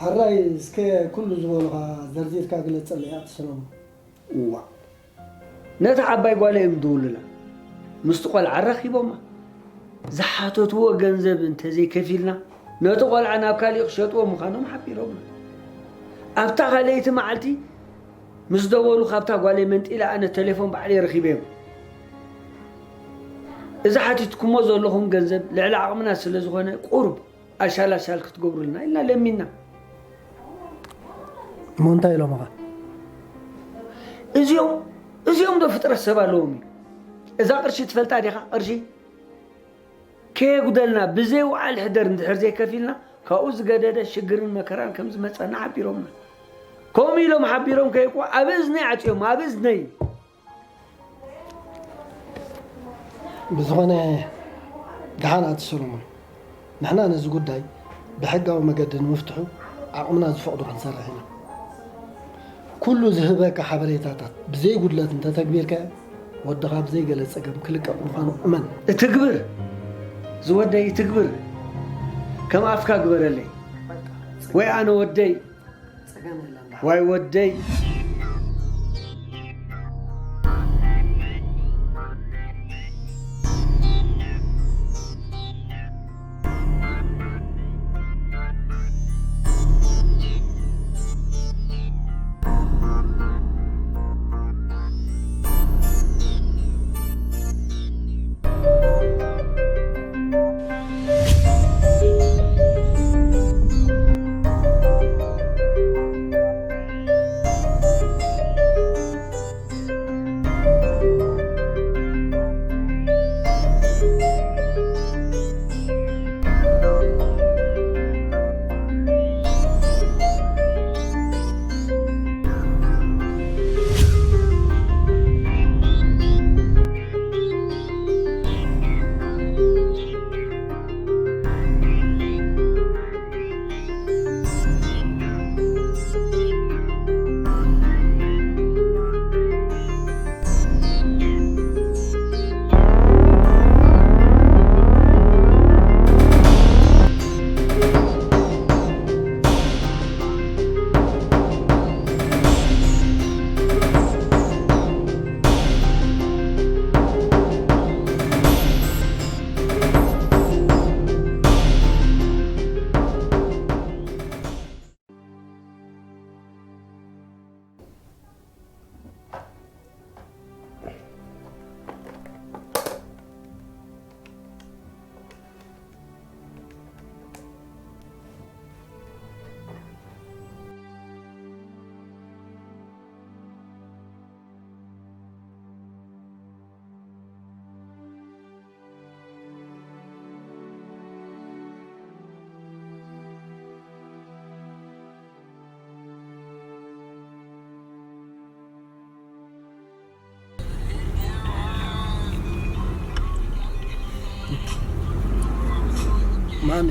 ሕራይ እስከ ኩሉ ዝበሉኻ ዘርዚርካ ግለጸለይ ኣቶ ሰሎሞን። እዋ፣ ነታ ዓባይ ጓለይ እዮም ዝድውሉላ። ምስቲ ቆልዓ ኣራኺቦማ። ዝሓተትዎ ገንዘብ እንተዘይከፊልና፣ ነቲ ቆልዓ ናብ ካሊእ ክሸጥዎ ምዃኖም ሓቢሮምና። ኣብታ ካልኣይቲ መዓልቲ ምስ ደወሉ፣ ካብታ ጓለይ መንጢለ ኣነ ቴሌፎን ባዕለይ ረኺበዮም። እዚ ሓቲትኩሞ ዘለኹም ገንዘብ ልዕሊ ዓቕምና ስለ ዝኾነ፣ ቁሩብ ኣሻል ኣሻል ክትገብሩልና ኢልና ለሚንና። እሞ እንታይ ኢሎምኻ? እዚኦም፣ እዚኦም ዶ ፍጥረት ሰብ ኣለዎም እዩ? እዛ ቅርሺ ትፈልጣ ዲኻ? ቅርሺ ከየጉደልና ብዘይ ውዓል ሕደር እንድሕር ዘይከፊልና፣ ካብኡ ዝገደደ ሽግርን መከራን ከም ዝመጸና ሓቢሮምና። ከምኡ ኢሎም ሓቢሮም ከይኮ ኣብ እዝነይ ዓጽዮም፣ ኣብ እዝነይ። ብዝኾነ፣ ደሓን ኣቶ ሰሎሞን፣ ንሕና ነዚ ጉዳይ ብሕጋዊ መገዲ ንምፍትሑ ዓቕምና ዝፈቕዶ ክንሰርሕ ኢና። ኩሉ ዝህበካ ሓበሬታታት ብዘይ ጉድለት እንተተግቢርካዮ፣ ወድኻ ብዘይ ገለ ጸገም ክልቀቕ ምዃኑ እመን። እትግብር፣ ዝወደይ እትግብር፣ ከም ኣፍካ ግበረለይ። ወይ ኣነ ወደይ፣ ጸገም የለን። ዋይ ወደይ። ማኒ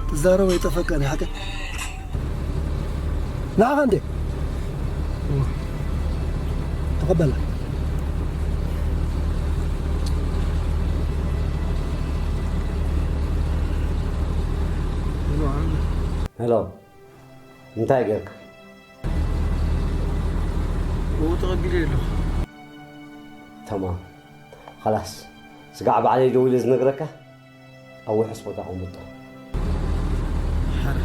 ትዛረብ ኣይጠፈካን ሓቀ ንዓኻ እንዴ ተቐበላ ሄሎ፣ እንታይ ጌርካ? እዎ ተቐቢለ ኣለኹ። ተማም። ኸላስ፣ ስጋዕ ባዕለይ ደዊለ ዝነግረካ፣ ኣብ ውሑስ ቦታ ኣቐምጦ። ሓረ።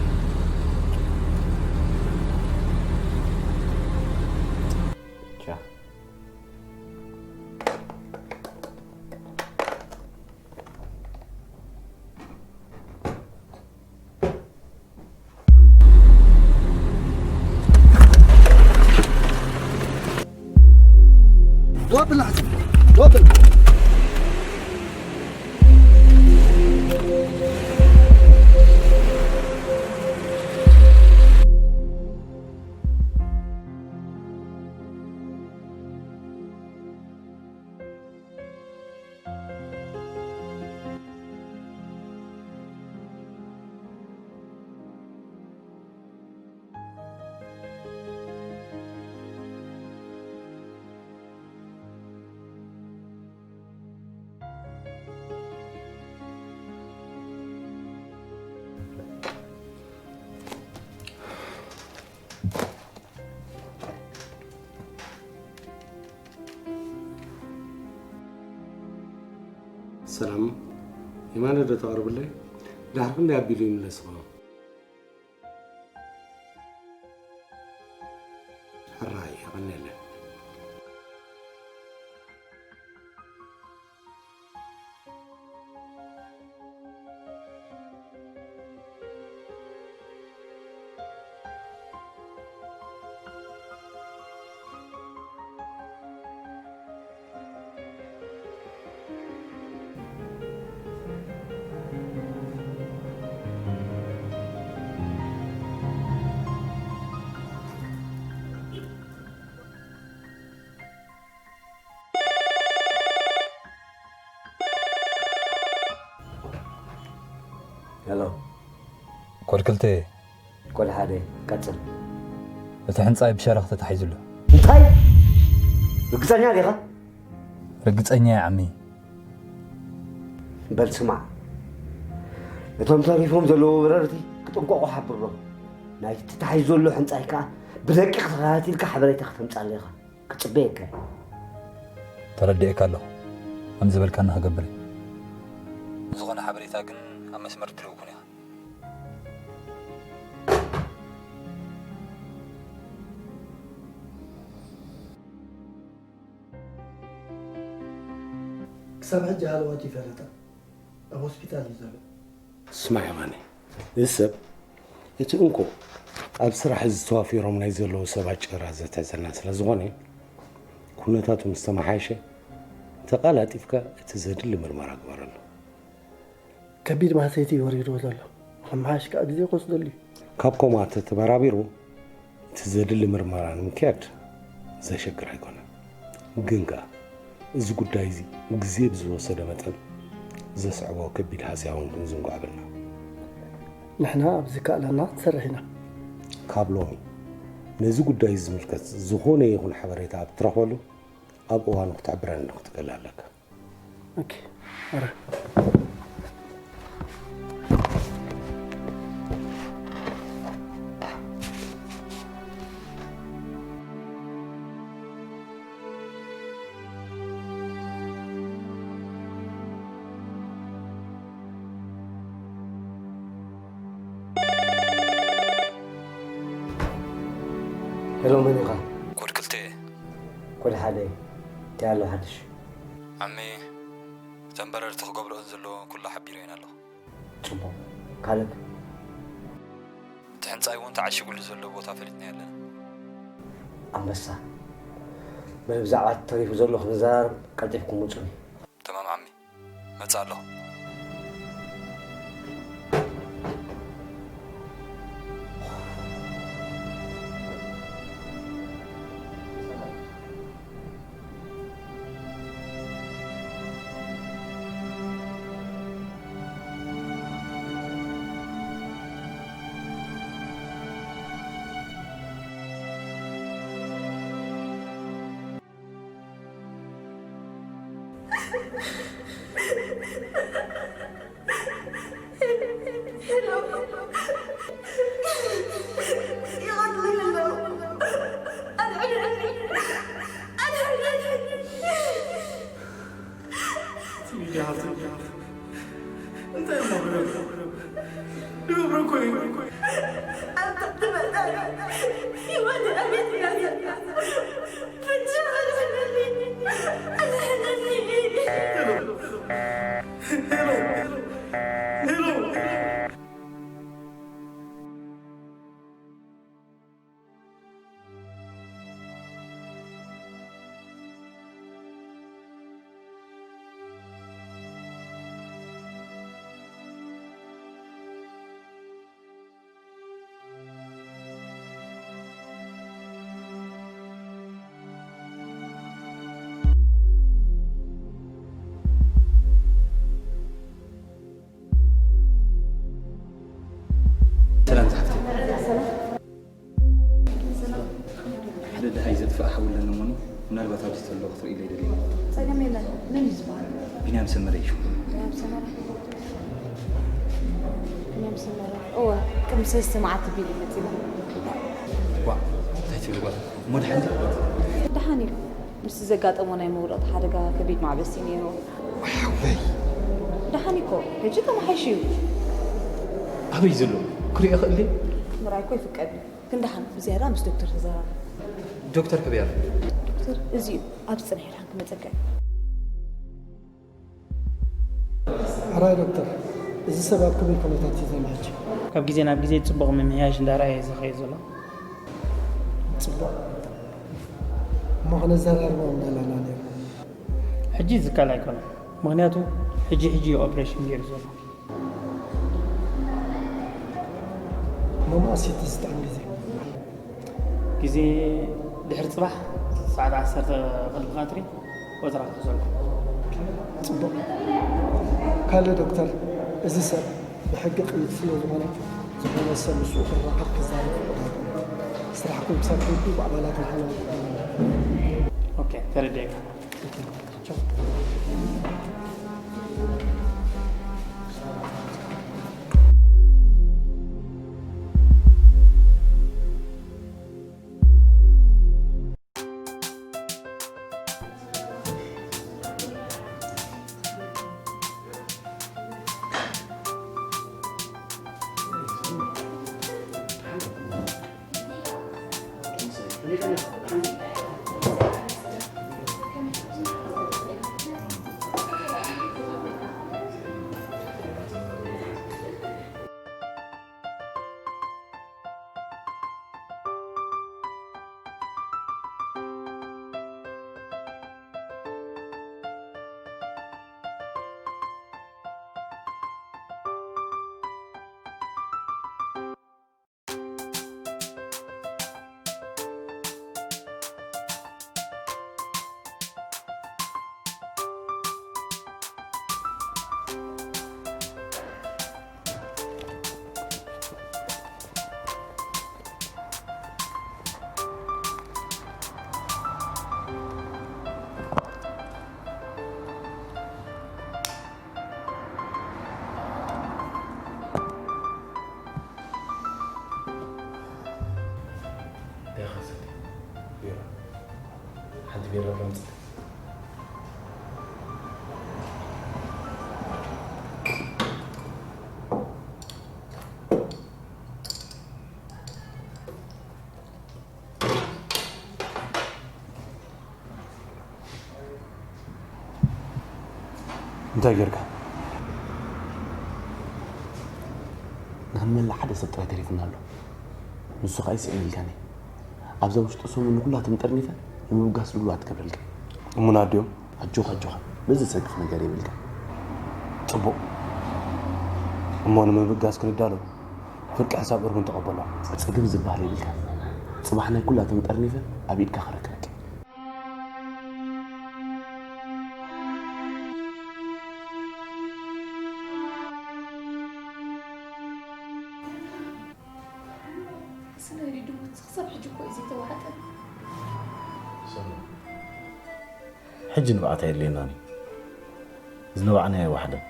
ቻው። ዶብል ኣሕጽር፣ ዶብል። ሰላም የማነ፣ ዶ ተቕርብለይ? ድሕሪ ክንደይ ኣቢሉ ይምለስ ይኸውን? ሕራይ፣ የቐንየለይ። ሄሎ። ኮድ ክልተ። ኮድ ሓደ፣ ቀጽል። እቲ ሕንጻይ ብሸረኽ ተታሒዙ ኣሎ። እንታይ? ርግጸኛ ዲኻ? ርግጸኛ እየ ዓሚ። በል ስማዕ፣ እቶም ተሪፎም ዘለዉ በረርቲ ክጥንቀቑ ሓብሮም። ናይቲ ተታሒዙ ዘሎ ሕንጻይ ከኣ ብደቂቕ ተኸታቲልካ ሓበሬታ ከተምጻለይ ኢኻ። ክጽበየካ እየ። ተረዲኤካ ኣለኹ። ከም ዝበልካኒ ክገብር እየ። ንዝኾነ ሓበሬታ ግን ኣብ መስመር ድልው ኩን ኢኻ። ክሳብ ሕጂ ሃለዋቱ ይፈለጠ ኣብ ሆስፒታል እዩ ዘሎ። ስማዕ የማነ፣ እዚ ሰብ እቲ እንኮ ኣብ ስራሕ እዚ ተዋፊሮም ናይ ዘለዉ ሰባት ጭራ ዘትሕዘና ስለ ዝኾነ፣ ኩነታቱ ምስ ተመሓየሸ ተቓላጢፍካ እቲ ዘድሊ ምርመራ ግበረሉ። ከቢድ ማህሰይቲ እዩ ወሪድዎ ዘሎ። ንኽመሓየሽ ከኣ ግዜ ክወስደሉ እዩ። ካብ ኮማ ተተበራቢሩ እቲ ዘድሊ ምርመራ ንምክያድ ዘሸግር ኣይኮነን። ግን ከኣ እዚ ጉዳይ እዚ ግዜ ብዝወሰደ መጠን ዘስዕቦ ከቢድ ሃስያ እውን ክንዝንግዖ የብልና። ንሕና ኣብ ዝከኣለና ክንሰርሕ ኢና። ካብ ሎሚ ነዚ ጉዳይ ዝምልከት ዝኾነ ይኹን ሓበሬታ ኣብ ትረኽበሉ ኣብ እዋኑ ክትሕብረኒ ክትክእል ኣለካ። ኦኬ፣ ኣረ። ሄሎ፣ መን ኢኻ? ኮድ ክልተ እየ። ኮድ ሓደ እየ። እንታይ ኣሎ ሓድሽ? ዓሚ፣ እተን በረርቲ ክገብርኦን ዘለዎን ኩሉ ሓቢረየን ኣለኹ። ጽቡቕ። ካልእ? እቲ ሕንጻይ እውን ተዓሺጉሉ ዘሎ ቦታ ፈሊጥና ኣለና። ኣንበሳ። በል ብዛዕባ እቲ ተሪፉ ዘሎ ክንዘራረብ ቀልጢፍኩም ውጹኒ። ተማም ዓሚ፣ መጽእ ኣለኹ። ህይወት ኣቤት ናዘካ ብቻ ኣድሕነኒ ኣድሕነኒ። ሰላም ዝሓፍተይ። ሓደ ደሃይ ዘጥፍኣ ሓው ኣለኒ እሞኒ፣ ምናልባት ኣብዚ ተሎ ክትርእይለይ ደልየ። ጸገም የለን። መን እዩ ዝበሃል? ቢንያም ሰመረ እዩ ሽሙ። ቢንያም ሰመረ። ቢንያም ሰመረ። እወ፣ ቅድሚ ሰለስተ መዓልቲ ቢሉ መጺኡ። ዋ፣ እንታይ ትብሊ ጓል? እሞ ደሓን ድዩ? ደሓን እዩ። ምስቲ ዘጋጠሞ ናይ መውደቕቲ ሓደጋ ከቢድ ማዕበሲ ነይሩ። ሓወይ። ደሓን እዩ እኮ፣ ሕጂ ተመሓይሹ እዩ። ኣበይ ዘሎ? ክሪኦ እኽእል ድየ? ምርኣይ እኮ ይፍቀድ እዩ። ግን ደሓን ብዝያዳ ምስ ዶክተር ተዘራረብ። ዶክተር ሕበያ። ዶክተር እዚ እዩ፣ ኣብዚ ጽንሕ፣ ደሓን ክመጸካ እዩ። ሕራይ ዶክተር፣ እዚ ሰብ ኣብ ከመይ ኩነታት እዩ ዘሎ ሕጂ? ካብ ግዜ ናብ ግዜ ጽቡቕ ምምሕያሽ እንዳርኣየ እዩ ዝኸይድ ዘሎ። ጽቡቕ። እሞ ክነዘራርቦም እንዳለና ነይሩ። ሕጂ ዝከኣል ኣይኮነን፣ ምኽንያቱ ሕጂ ሕጂ እዩ ኦፕሬሽን ገይሩ ዘሎ። እሞ መኣስ እዩ እቲ ዝጥዕም ግዜ? ግዜ ድሕሪ ጽባሕ ሰዓት ዓሰርተ ቅድሚ ቀትሪ ወትራ ክሕዘልኩም። ጽቡቕ። ካልእ ዶክተር፣ እዚ ሰብ ብሕጊ ቅይድ ስለ ዝኾነ፣ ዝኾነ ሰብ ምስኡ ክራኸብ ክዛረብ ፍቑድ ኣይኮነን። ስራሕኩም ክሳብ ትውድኡ ብኣባላትን ሓለዋትን። ኦኬ፣ ተረዲኤካ። እንታይ ይኸስል? ቢራ። ሓንቲ ቢራ ዶ ኣምጽእ? እንታይ ጌርካ? ንኽንመልእ ሓደ ሰብ ጥራይ ተሪፉና ኣሎ። ንሱ ኸኣ ይስእን ኢልካኒ። ኣብዛ ውሽጢ ሰሙን ንኹላቶም ጠርኒፈ ንምብጋስ ድሉዋት ክገብረልካ እየ። እሙናት ድዮም? ኣጆኻ፣ ኣጆኻ። በዚ ዘሰክፍ ነገር የብልካን። ጽቡቕ። እሞ ንምብጋስ ክንዳሎ ፍርቂ ሕሳብ እርሙን ተቐበሎ። ጸገም ዝበሃል የብልካን። ጽባሕ ናይ ኩላቶም ጠርኒፈ ኣብ ኢድካ ከረክበካ። ስለ ሪዱ ክሳብ ሕጂ እኮ እዩ ዘይተዋሕጠ። ሰኑ፣ ሕጂ ንብዓት ኣየድልየናን እዩ። ዝነባዕናዮ ኣይወሓደን።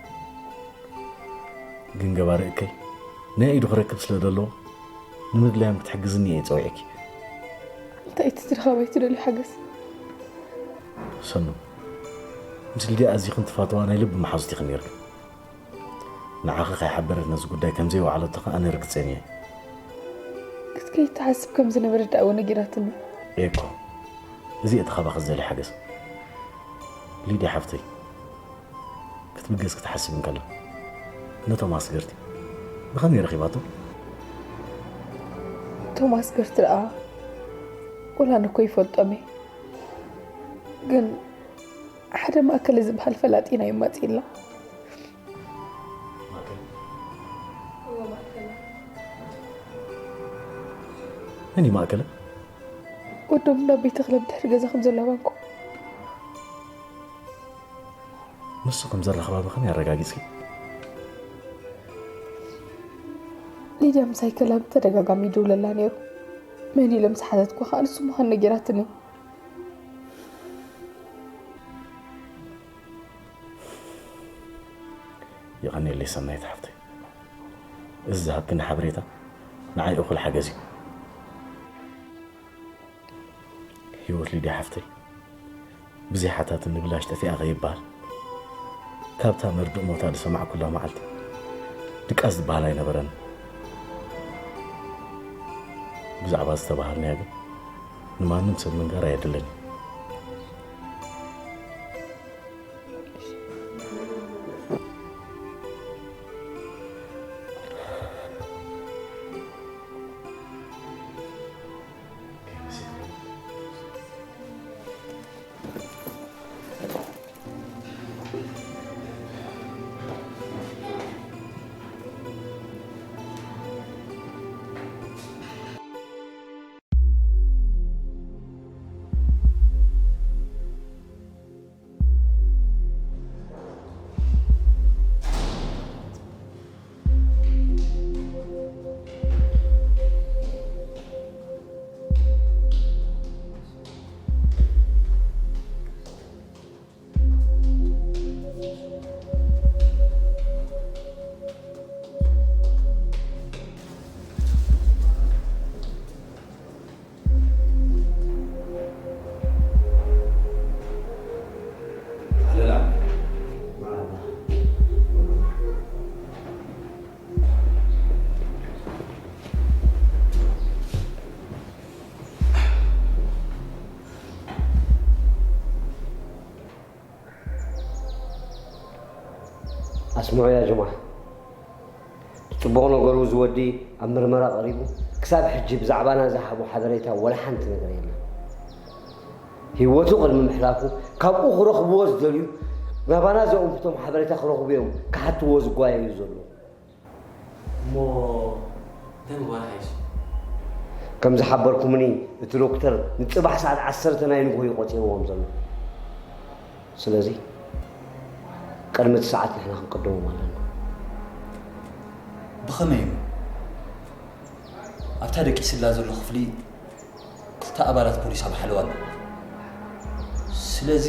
ግን ገባሪ እከይ ናይ ኢዱ ክረክብ ስለ ዘለዎ ንምድላዮም ክትሕግዝኒ እየ ጸዊዐኪ። እንታይ እቲ ዝረኸበ ትደልዩ ሓገዝ? ሰኑ፣ ምስ ሊድያ ኣዚኽን ትፋተዋ ናይ ልቢ መሓዙት ኢኽን ነይርክን። ንዓኺ ከይሓበረት ነዚ ጉዳይ ከም ዘይወዓለቶ ከኣ ኣነ ርግጸኛ እየ። ክትከይድ ትሓስብ ከም ዝነበረት ደኣ እወ ነጊራትኒ። ኤኮ፣ እዚ እቲ ካባኺ ዝደልዮ ሓገዝ። ሊድያ ሓፍተይ፣ ክትብገስ ክትሓስብ እንከላ፣ ነቶም ኣስገርቲ ብኸመይ ረኺባቶ? እቶም ኣስገርቲ ደኣ፣ ወላ ኣነ እኮ ይፈልጦም እየ። ግን ሓደ ማእከለ ዝበሃል ፈላጢና እዩ መጺእላ። መን እዩ ማእከለ? ወዶም ናብ ቤተ ክለብ ድሕሪ ገዛ ከም ዘሎ ባንኮ። ንሱ ከም ዘራኸባ ብኸመይ ኣረጋጊጽኪ? ሊድያ ምሳይ ከላ ብተደጋጋሚ ይድውለላ ነይሩ። መን ኢለ ምስ ሓተትኩ ከኣ ንሱ ምዃኑ ነጊራትኒ። የቐንየለይ ሰናይት ሓፍተይ። እዚ ዝሃብክኒ ሓበሬታ ንዓይ እኹል ሓገዝ እዩ። ህይወት ሊድያ ሓፍተይ ብዘይ ሓታትን ንብላሽ ጠፊኣ ከይበሃል፣ ካብታ መርድእ ሞታ ዝሰማዕኩላ መዓልቲ ድቃስ ዝበሃል ኣይነበረን። ብዛዕባ ዝተባሃልናዮ ግን ንማንም ሰብ ምንጋር ኣየድልን እዩ። ኣስምዑ ያ ጀማዓ፣ ጽቡቕ ነገሩ እዚ ወዲ ኣብ ምርመራ ቀሪቡ ክሳብ ሕጂ ብዛዕባና ዝሃቦ ሓበሬታ ወላ ሓንቲ ነገር የለን። ህይወቱ ቅድሚ ምሕላፉ ካብኡ ክረኽብዎ ዝደልዩ ናባና ዘእንፍቶም ሓበሬታ ክረኽቡ እዮም ክሓትዎ ዝጓየዩ ዘለዉ። እሞ እንታይ ምግባር ሓይሽ? ከም ዝሓበርኩምኒ እቲ ዶክተር ንጽባሕ ሰዓት ዓሰርተ ናይ ንግሆ እዩ ቆጺርዎም ዘሎ። ስለዚ ቅድሚ እቲ ሰዓት ንሕና ክንቅድሞም ኣለና። ብኸመይ እሞ? ኣብታ ደቂስላ ዘሎ ክፍሊ ክልተ ኣባላት ፖሊስ ኣብ ሓለዋ ኣለዉ። ስለዚ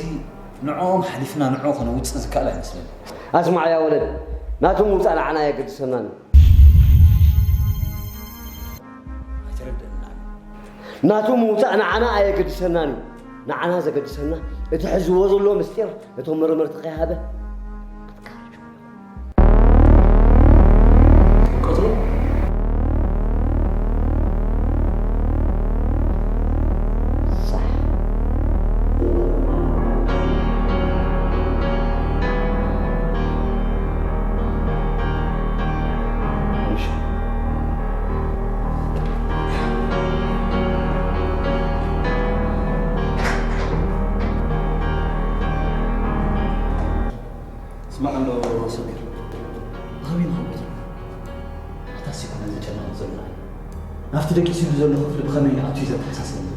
ንዕኦም ሓሊፍና ንዕኡ ከነውጽእ ዝከኣል ኣይመስለኒ። ኣስማዕ ያ ወለድ፣ ናቱ ምውጻእ ንዓና ኣየገድሰናን እዩ። ኣይተረድእናን። ናቱ ምውጻእ ንዓና ኣየገድሰናን እዩ። ንዓና ዘገድሰና እቲ ሕዝዎ ዘሎ ምስጢር ነቶም መርመርቲ ከይሃበ ክትካርጅዎ። ቀጽሎ። ሳሕ። ምሽ። ስማዕ ኣሎ ሰሚር፣ ብኸመይ ንኸምኡ ዘለና? ኣታስ ይኮነ ዘጨነቕ ዘለና እዩ። ናብቲ ደቂስሉ ዘሎ ክፍሊ ብኸመይ ኣቱ እዩ ዘተሓሳስበኒ?